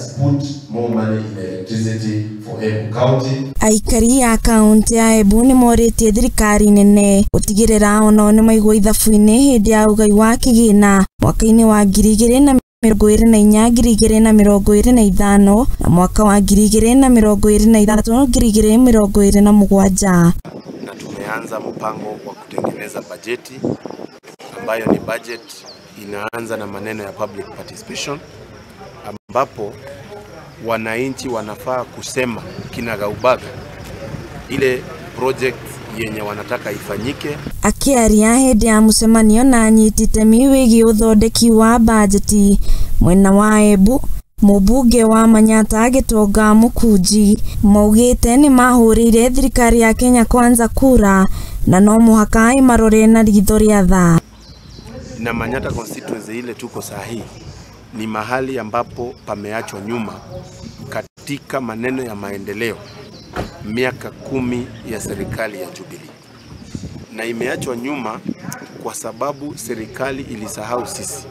us put more money in electricity for Embu County. Aikari a kaunti ya Embu nĩ morĩtie thirikari nene gũtigĩrĩra onao nĩ maigwo ithabu-inĩ hĩndĩ ya ũgai wa kĩgĩna mwaka-inĩ wa 2024 2025 na mwaka wa 2023 2027. Na tumeanza mpango wa kutengeneza bajeti ambayo ni budget inaanza na maneno ya public participation, ambapo wananchi wanafaa kusema kinagaubaga ile project yenye wanataka ifanyike. Akiaria hĩndĩ ya mũcemanio na anyiti itemi wĩgiĩ ũthondeki wa bajeti mwena wa Embu, mũmbunge wa Manyatta Gitonga Mukunji maugĩte nĩ mahũrĩire thirikari ya Kenya Kwanza kura na no mũhaka ĩmarore na ritho rĩa tha. Na Manyatta constituency ile tuko sahi ni mahali ambapo pameachwa nyuma katika maneno ya maendeleo miaka 10 ya serikali ya Jubilee, na imeachwa nyuma kwa sababu serikali ilisahau sisi.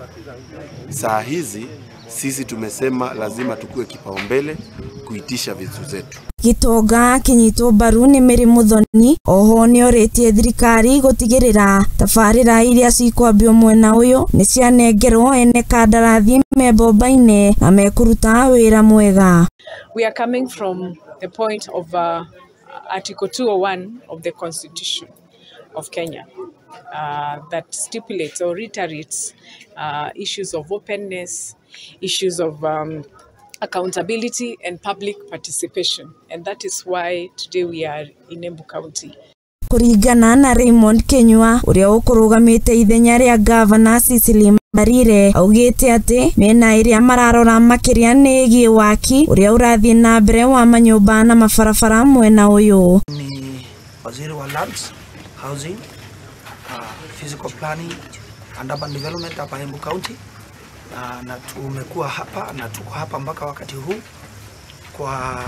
Saa hizi sisi tumesema lazima tukue kipaumbele kuitisha vitu zetu. Gitonga akinyitwo mbaru nĩ Mary Muthoni oho nĩorĩtie thirikari gũtigĩrĩra tabarĩra iria cikwambio mwena ũyũ nĩ cianengerwo ene kandarathi me bomba-inĩ na mekũruta wĩra mwega. We are coming from the point of Article 201 of the Constitution of Kenya that stipulates or reiterates issues of openness, issues of accountability and public participation. And that is why today we are in Embu County. Kũringana na Raymond Kenyua ũrĩa ũkũrũgamĩte ithenya rĩa Gavana Cecily Mbarire augĩte atĩ mĩena ĩrĩa mararora makĩria nĩ ĩgiĩ waki ũrĩa ũrathiĩ na mbere wa manyũmba na mabarabara mwena ũyũ. Ni waziri wa lands, housing, physical planning and urban development hapa Embu County. Na tumekuwa hapa na tuko hapa mpaka wakati huu kwa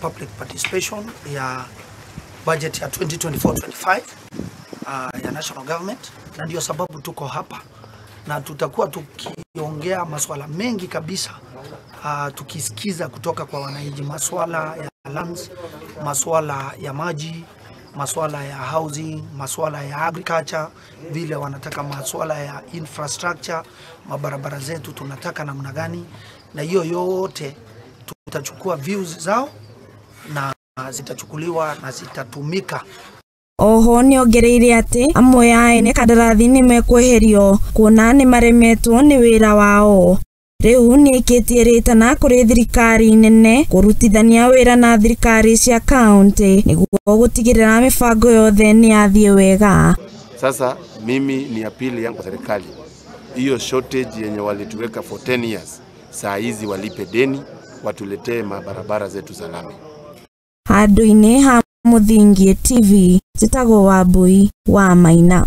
public participation ya budget ya 2024-25 ya national government, na ndio sababu tuko hapa na tutakuwa tukiongea masuala mengi kabisa, tukisikiza kutoka kwa wananchi masuala ya lands, masuala ya maji, masuala ya housing, masuala ya agriculture, vile wanataka masuala ya infrastructure, mabarabara zetu tunataka namna gani, na hiyo yote tutachukua views zao na zitachukuliwa na zitatumika. Oho nĩongereire atĩ amwe a ene kandarathi nĩmekweherio kuona nĩmaremetwo nĩ wĩra wao. Rĩu nĩĩkĩtie rĩtana kũrĩ thirikari nene kũrutithania wĩra na thirikari cia kaunti nĩguo gũtigĩrĩra mĩbango yothe nĩyathiĩ wega. Sasa mimi ni apili yangu kwa serikali, hiyo shortage yenye walituweka for 10 years, saa hizi walipe deni, watuletee mabarabara zetu za lami. Handũ-inĩ ha Mũthingi TV, njĩtagwo Wambui wa Maina.